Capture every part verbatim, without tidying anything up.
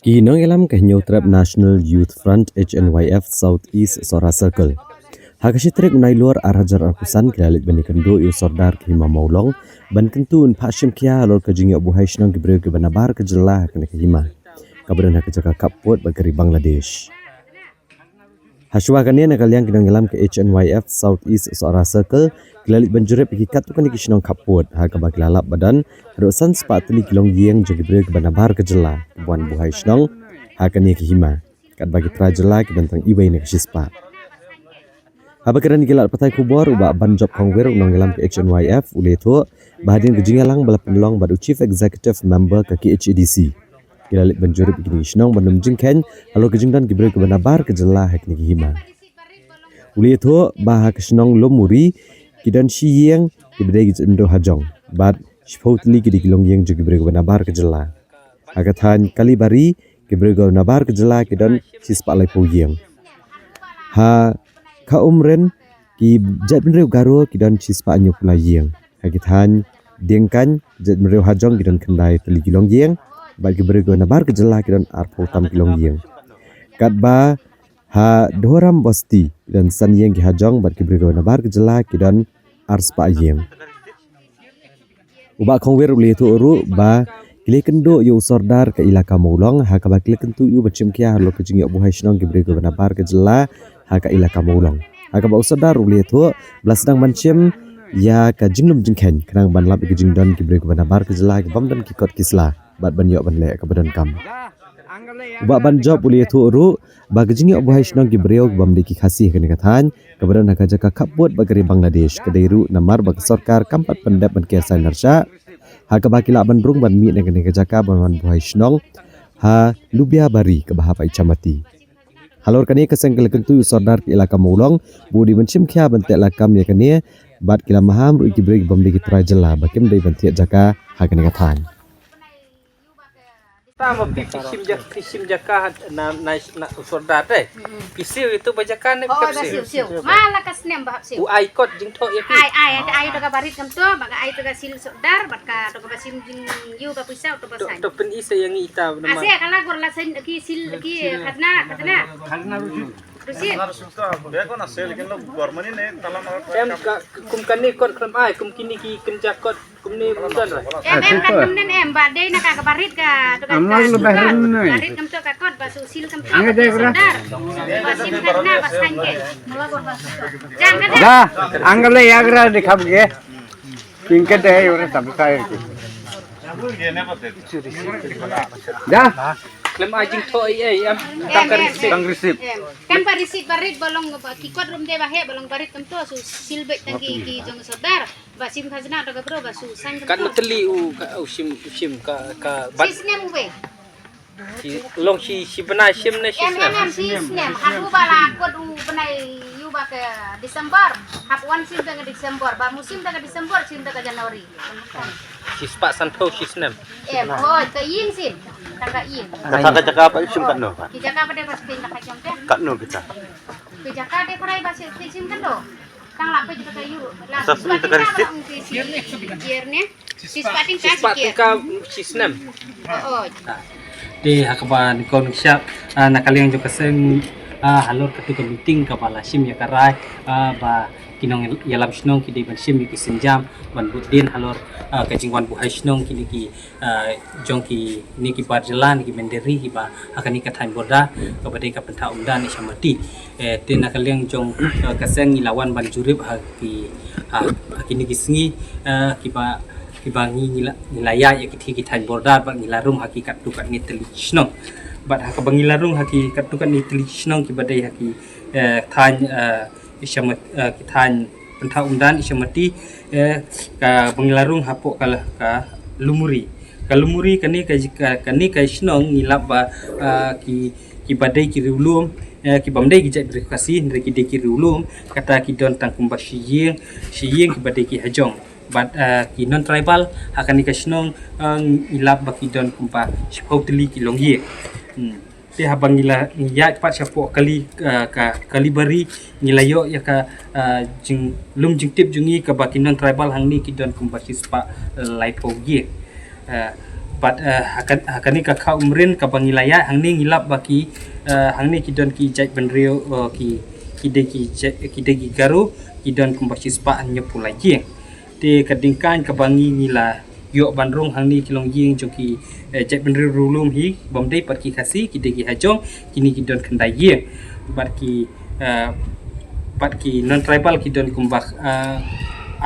Ki nongïalam ka Hynñiewtrep National Youth Front, H N Y F, South East Sohra Circle, ha ka shi tarik u Nailur ar hajar arphew san ki la leit ban ïakynduh ïa u Sordar ka Hima Mawlong ban kyntu un phah shim khia halor ka jingïoh buhai shnong ki briew kiba nabar ka jylla ha kane ka hima, kaba don ha ka jaka khappud bad ka ri Bangladesh. Hashwa kane, na ka liang ki nongïalam ka H N Y F South East Sohra Circle ki la leit ban jurip ïa ki katto katne ki shnong khappud, ha kaba ki la lap ba don haduh san spah tylli ki longïing jong ki briew kiba nabar ka jylla kiba wan buhai shnong ha kane ka hima, katba ki trai jylla ki don tang iwei na ka shi spah. Haba kren ïa ki lad pathai khubor, u Bah Banjop Kongwir, u nongïalam ka H N Y F, u la ïathuh ba hadien ka jingïalang ba la pynlong bad u Chief Executive Member ka K H A D C, ki la leit ban jurip ïa kine ki shnong ban ym jingkheiñ halor ka jingdon ki briew kiba nabar ka jylla ha kine ki hima. U la ïathuh ba ha ka shnong Lumuri ki don shi ïing kiba dei ki jaitbynriew hajong bad shiphew tylli ki dei ki longïing jong ki briew kiba nabar ka jylla. Ha ka thaiñ Kalibari ki briew kiba nabar ka jylla ki don shi spah laiphew ïing. Ha Khaumren ki jaitbynriew Garo ki don shi spah hynñiewphew lai ïing. Ha ki thaiñ Diengkaiñ jaitbynriew hajong ki don khyndai tylli ki longïing bad ki briew kiba nabar ka jylla ki don arphew tam ki longïing. Katba ha Dhoram Bosti ki don san ïing ki hajong bad ki briew kiba nabar ka jylla ki don ar spah ïing. U Bah Kongwir u la ïathuh ruh ba ki la ïakynduh ïa u Sordar ka Elaka Mawlong, ha kaba ki la kyntu ïa u ban shim khia halor ka jingïoh buhai shnong ki briew kiba nabar ka jylla ha ka Elaka Mawlong. Ha kaba u Sordar u la ïathuh ba la sdang ban shim ïa ka jinglum jingkheiñ khnang ban lap ïa ka jingdon ki briew kiba nabar ka jylla kibym don ki kot ki sla bad ban ïoh ban leh kaba donkam. U Bah Banjop u la ïathuh ruh ba ka jingïoh buhai shnong ki briew kibym dei ki Khasi ha kane ka thaiñ, kaba don ha ka jaka khappud bad ka ri Bangladesh, ka dei ruh namar ba ka sorkar kam pat pyndep ban ker saiñ lashai, ha kaba ki lah ban rung ban mih na kane ka jaka ban wan buhai shnong ha Lubiabari kaba hap ha Ichamati. Halor kane ka seng ki la kyntu ïa u Sordar ka Elaka Mawlong ba u dei ban shim khia ban teh lakam ïa kane, bad ki la maham ruh ïa ki briew kibym dei ki trai jylla ba kim dei ban thied jaka ha kane ka thaiñ. Tang ma phi, phi shim jaka, phi shim jaka na, na, na u Sordar te. Phi siew ïa uto ba jaka ne? Oh, phi da siew, siew. Ma la ka snem ba hap siew. U ai kot jingthoh ïa phi. Ai, ai, ai to ka barit kumto, ba ka ai to ka sil Sordar, bad ka to ka ba shim jingïoh ka pisa to ba saiñ. To pyn-i sa ïa ngi ita nama. Ase ka la gor la saiñ ki sil ki khajna, khajna. Khajna rusit. Rusit. Em ka, kum kane kot khlem ai, kum kine ki kynja kot. Kumne mynta ra. Em, em, kan kumne em, ba dei na ka, ka barit ka, to ka, ka, barit kumto ka kot, ba su sil kumto ka Sordar. Ba sim khajna, ba saiñ ke. Jan ka. Da, angale yagra dikhap ge. King ke dei ora tam sai ke. Da. Khlem ai jingthoh ei ei em. Tang ka receipt. Tang receipt. Em. Kan ba receipt barit ba long ba ki kot rum de ba he ba long barit kumto su sil beit tang ki, ki jong Sordar. Ba sim khajna to ka bro ba su sang. Kat ma tylli u ka, u shim, u shim ka, ka bat. Shi snem u be. Shi long shi, shi bnai shim ne shi snem. Em, em, em, shi snem. Haduh ba la kot u bnai ïoh ba ka December. Hap wan shim da ka December. Ba musim da ka December shim da ka January. Shi spah sanphew shi snem. Em, oh, ka ïing shim. Tang ka ïing. Kata ka jaka ba shim katno? Ki jaka ba de ba shim da ka jong te. Katno kita? Ki jaka de krai ba shim, shim katno? Tang la phi jaka ïoh. La sa sni ta ka receipt. Shi spah tyngka shi snem. Oh, oh. Te ha kaba nyngkong nyngshap, ah, na ka liang jong ka seng, ah, halor katu ka meeting kaba la shim ïa ka rai, ah, ba ki nongïalam shnong ki dei ban shim ïa ki sienjam ban bud dien halor, ah, ka jingwan buhai shnong kine ki ah, jong kine ki bar jylla ne ki mynderi kiba ha kane ka thaiñ border kaba dei ka Pynthak Umdan Ichamati. Eh, te na ka liang jong, eh, ka seng ngi la wan ban jurip ha ki, ha, ha kine ki sngi, eh, kiba, kiba ngi, ngi la, ngi la ïaid ïa ki, ki thaiñ border bad ngi la rung ha ki katto katne tylli ki shnong. Bad ha kaba ngi la rung ha ki katto katne tylli ki shnong kiba dei ha ki, eh, thaiñ, eh, Ichamati, eh, ki thaiñ Pynthak Umdan Ichamati, eh, kaba ngi la rung hapoh ka, ka Lumuri. Ka Lumuri kane ka, ka, kane ka shnong ngi lap ba, eh, ki, kiba dei ki riewlum, eh, kibym dei ki jaitbynriew Khasi, hynrei ki dei ki riewlum, kata ki don tang kumba shi ïing, shi ïing kiba dei ki hajong. Bad, eh, ki non tribal ha kane ka shnong, eh, ngi lap ba ki don kumba shiphew tylli ki longïing. Hmm. Te haba ngi la, ngi ïaid pat shapoh kali, eh, ka, Kalibari, ngi la ïoh ïa ka, eh, jinglum jingtip jong ngi kaba ki non tribal hangne ki don kumba shi spah, eh, laiphew ïing. Eh, Pat, eh, ha kan-, ha kane ka khaw Umryn kaba ngi la ïaid hangne ngi lap ba ki, eh, hangne ki don ki jaitbynriew, eh, ki, ki dei ki jait, ki dei ki Garo, ki don kumba shispah hynñiewphew lai ïing. Te ka diengkaiñ kaba ngi ngi la ïoh ban rung hangne ki longïing jong ki, eh, jaitbynriew riewlum hi, bym dei pat ki Khasi, ki dei ki Hajong, kine ki don khyndai ïing. Bad ki, eh, bad ki non tribal ki don kumba, eh,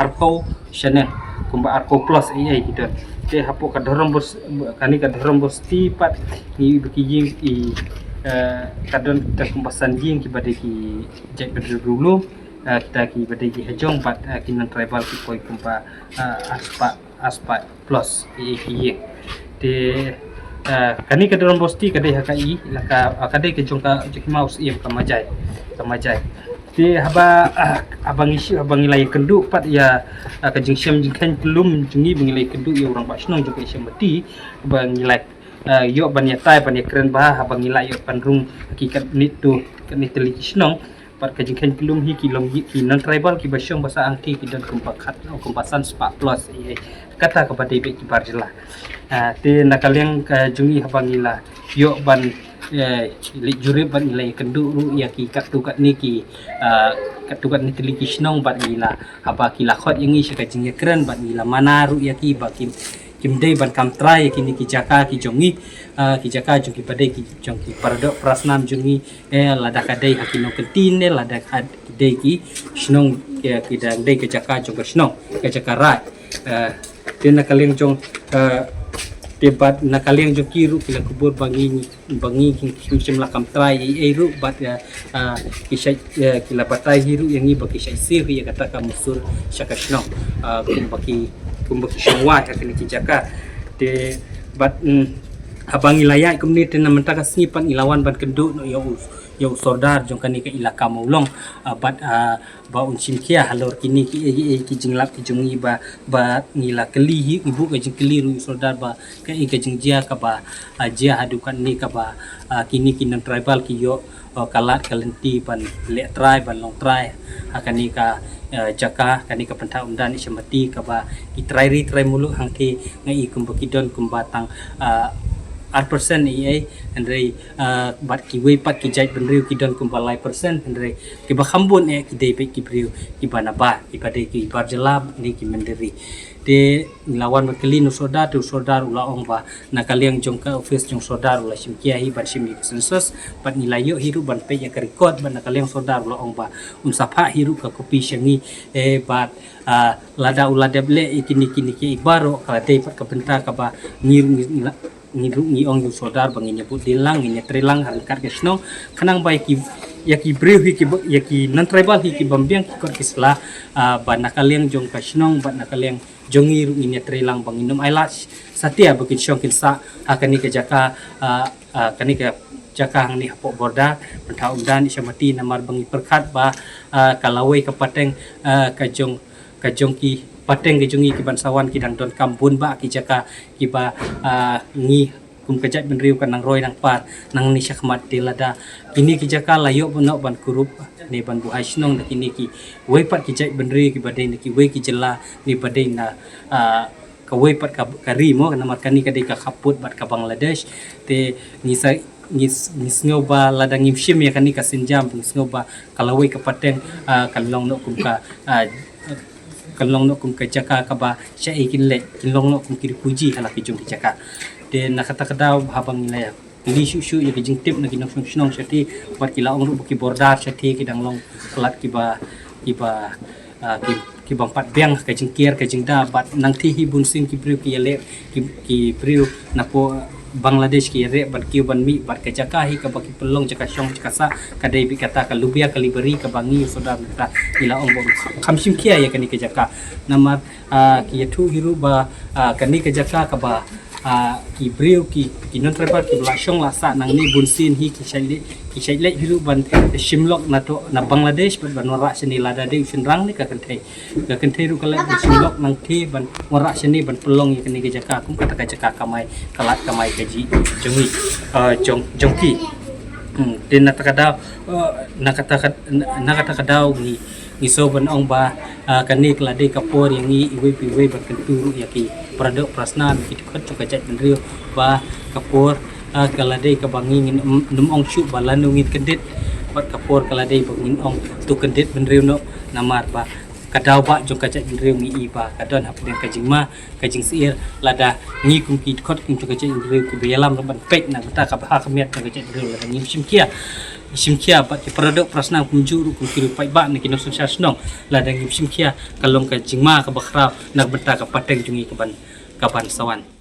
arphew shane, kumba arphew plus ei ei ki don. Te hapoh ka Dhorom Bos-, kane ka Dhorom Bosti pat ngi ba ki ïing i, eh, ka don kita kumba san ïing kiba dei ki jaitbynriew riewlum, eh, kita kiba dei ki Hajong bad, eh, ki non tribal ki poi kumba, eh, arspah, arspah plus ei ei ki ïing. Te, eh, kane ka Dhorom Bosti ka dei ha ka i, la ka, eh, ka dei ka jong ka, jong ki maw siem ka Majai, ka Majai. Te haba, ah, haba ngi shi-, haba ngi la ïakynduh pat ïa, ah, ka jingshem jingkheiñ kyllum jong ngi ba ngi la ïakynduh ïa u rangbah shnong jong ka Isyamati ba ngi la, ah, ïoh ban ïatai ban ïakren bha haba ngi la ïoh ban rung ki katne tu, katne tylli ki shnong. Pat ka jingkheiñ kyllum hi ki long ki non tribal kiba shong ba sah hangtei ki don kumba khat, kumba san spah plus, eh, kata kaba dei bad ki bar jylla. Ah, te na ka liang ka jong ngi haba ngi la ïoh ban, eh, leit jurip bad ngi la ïakynduh ruh ïa ki katto katne ki, ah, katto katne tylli ki shnong bad ngi la, haba ki la khot ïa ngi sha ka jingïakren bad ngi la mana ruh ïa ki ba kim, kim dei ban kam trai ïa kine ki jaka ki jong ngi, ah, ki jaka jong kiba dei ki jong ki paradoh parasnam jong ngi, eh, lada ka dei ha ki nongkyntien ne lada ka dei ki shnong ki, ki dang dei ka jaka jong ka shnong, ka jaka raij. Eh, te na ka liang jong, eh, te bad na ka liang jong ki ruh ki la kubur ba ngi, ba ngi ki, ki shim la kam trai ei ei ruh bad, eh, eh, ki shait, eh, ki la batai hi ruh ïa ngi ba ki shait siew ïa kata ka musur sha ka shnong. Eh, kumba ki, kumba ki shnong wai ha kine ki jaka. Te bad, mm, haba ngi la ïaid kumne te na mynta ka sngi pat ngi la wan ban kynduh noh ïa u, ïa u sordar jong kane ka ilaka Mawlong, ah, bad, ah, ba un shim khia halor kine ki, ki, ki jinglap ki jong ngi ba, ba ngi la kylli hi, ngi buh ka jingkylli ruh ïa u sordar ba kaei ka jingjia kaba, ah, jia haduh katne kaba, ah, kine ki non tribal ki ïoh, ah, ka lad ka lynti ban leh trai ban long trai ha kane ka, ah, jaka, kane ka Pynthak Umdan Isyamati kaba ki trai ri trai muluk hangtei nga i kumba ki don kumba tang, ah, ar percent ei ei, hynrei, ah, bad kiwei pat ki jaitbynriew ki don kumba lai percent, hynrei kiba kham bun eh ki dei bad ki briew kiba na bar, kiba dei ki bar jylla ne ki mynder ri. Te ngi la wan ban kylli na u sordar, te u sordar u la ong ba na ka liang jong ka office jong u sordar u la shim khia hi ban shim ïa ka census, bad ngi la ïoh hi ruh ban peit ïa ka record, bad na ka liang sordar u la ong ba un sa phah hi ruh ka copy sha ngi, eh, bad, ah, lada u la dep leh ïa kine kine ki baroh ka la dei pat ka bynta kaba ngi ruh ngi la, ngi ruh ngi ong ïa u sordar ba ngin ïa bud dien lang, ngin ïa trei lang ha ryngkat ka shnong. Khnang ba ïa ki, ïa ki briew hi ki ba, ïa ki non tribal hi ki bym biang ki kot ki sla, ah, ba na ka liang jong ka shnong bad na ka liang jong ngi ruh ngin ïa trei lang ba ngin ym ailad satia ba kin shong kin sah ha kane ka jaka, ah, ah, kane ka jaka hangne hapoh border Pynthak Umdan Isyamati, namar ba ngi pyrkhat ba, ah, ka lawei ka pateng, ah, ka jong, ka jong ki pateng ka jong ngi ki ban sa wan ki dang donkam bun bah ki jaka kiba, ah, ngi kum ka jaitbynriew ka nang roi nang par nangne shakhmat. Te lada kine ki jaka la ïoh ban, ban kurup ne ban buhai shnong da kine kiwei pat ki jaitbynriew kiba dei na kiwei ki jylla ne ba dei na, ah, kawei pat ka, ka ri mo, namar kane ka dei ka khappud bad ka Bangladesh. Te ngi sa, ngi s-, ngi sngew ba lada ngim shim ïa kane ka sienjam ngi sngew ba ka lawei ka pateng, ah, kan long noh kum ka, ah, kan long noh kum ka jaka kaba shaei kin leit, kin long noh kum ki refugee ha la ki jong ki jaka. Te na kata ka daw haba ngi la ïa kylli shuh shuh ïa ki jingtip na ki nongshong shnong shathie, wat ki la ong ruh ba ki border shathie ki dang long palat kiba, kiba, ah, ki, ki bym pat biang ka jingkiar ka jingda, bad nangthie hi bunsien ki briew ki ïaleh, ki, ki briew napoh Bangladesh ki ïareh ban kiew ban mih, bad ka jaka hi kaba ki pynlong jaka shong jaka sah ka dei bad kata ka Lubia Kalibari kaba ngi u sordar mynta ngi la ong ba kham shim khia ïa kane ka jaka. Namar, ah, ki ïathuh hi ruh ba, ah, kane ka jaka kaba, ah, ki briew ki, ki non tribal kiba la shong la sah nangne bunsien hi ki shait leit, ki shait leit hi ruh ban shim lok na to, na Bangladesh bad ban wanrah shane lada dei u shynrang ne ka kynthei. Ka kynthei ruh ka leit ban shim lok nangthie ban wanrah shane ban pynlong ïa kane ka jaka kum kata ka jaka kamai, ka lad kamai kajih jong ngi, ah, jong, jong ki. Hmm, te na kata ka daw, ah, na kata ka, na kata ka daw ngi, Ngi sngewbha ban ong ba, ah, kane ka la dei ka por ïa ngi iwei pa iwei ban kyntu ruh ïa ki para doh para snam, ki dkhot jong ka jaitbynriew, ba ka por, ah, ka la dei kaba ngi ngin ym, nym ong shuh ba lano ngin kyndit, bad ka por ka la dei ba ngin ong to kyndit bynriew noh, namar ba ka daw ba jong ka jaitbynriew ngi i ba ka don hapdeng ka jingma, ka jingsyier, lada ngi kum ki dkhot kum jong ka jaitbynriew kiba ïalam ruh ban peit na ka bynta ka bha ka miat jong ka jaitbynriew, lada ngim shim khia, shim khia bad ki para doh para snam kumjuh ruh kum ki riew paidbah na ki nongsynshar shnong, lada ngim shim khia ka long ka jingma kaba khraw na ka bynta ka pateng jong ngi kaban, kaban sa wan.